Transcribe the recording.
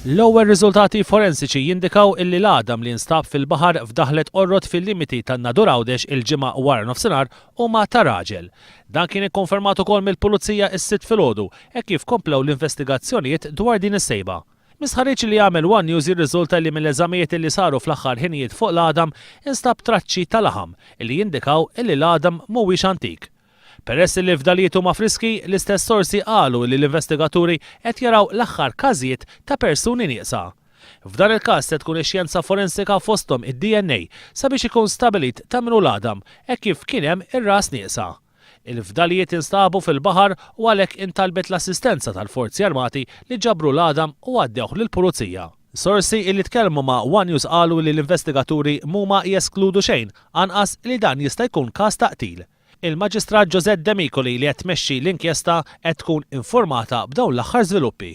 L-ewwel riżultati forensiċi jindikaw illi l-għadam li nstab fil-baħar f'Daħlet Qorrot fil-limiti tan-Nadur Għawdex il-Ġimgħa waranofsinhar huma ta' raġel. Dan kien ikkonfermat ukoll mill-Pulizija s-Sibt filgħodu hekk kif komplew l-investigazzjonijiet dwar din is-sejba. Minn stħarriġ li għamel one News jirriżulta li mill-eżamijiet li saru fl-aħħar ħinijiet fuq l-għadam instab traċċi ta' laħam li jindikaw illi l-għadam mhuwiex antik. Peress li l-fdalijiet huma friski, l-istess sorsi qalu li l-investigaturi qed jaraw l-aħħar każijiet ta' persuni nieqsa. F'dan il-każ se tkun ix-xjenza forensika fosthom id-DNA sabiex ikun stabilit ta' min hu l-għadam hekk kif kien hemm ir-ras nieqsa. Il-fdalijiet instabu fil-baħar u għalhekk intalbet l-assistenza tal-Forzi Armati li ġabru l-għadam u għaddewh lill-Pulizija. Sorsi li tkellmu ma' one News qalu li l-investigaturi mhuma jeskludu xejn, anqas li dan jista' jkun każ ta' qtil. Il-Maġistrat Josette Demicoli li qed tmexxi l-inkjesta qed tkun infurmata b'dawn l-aħħar żviluppi.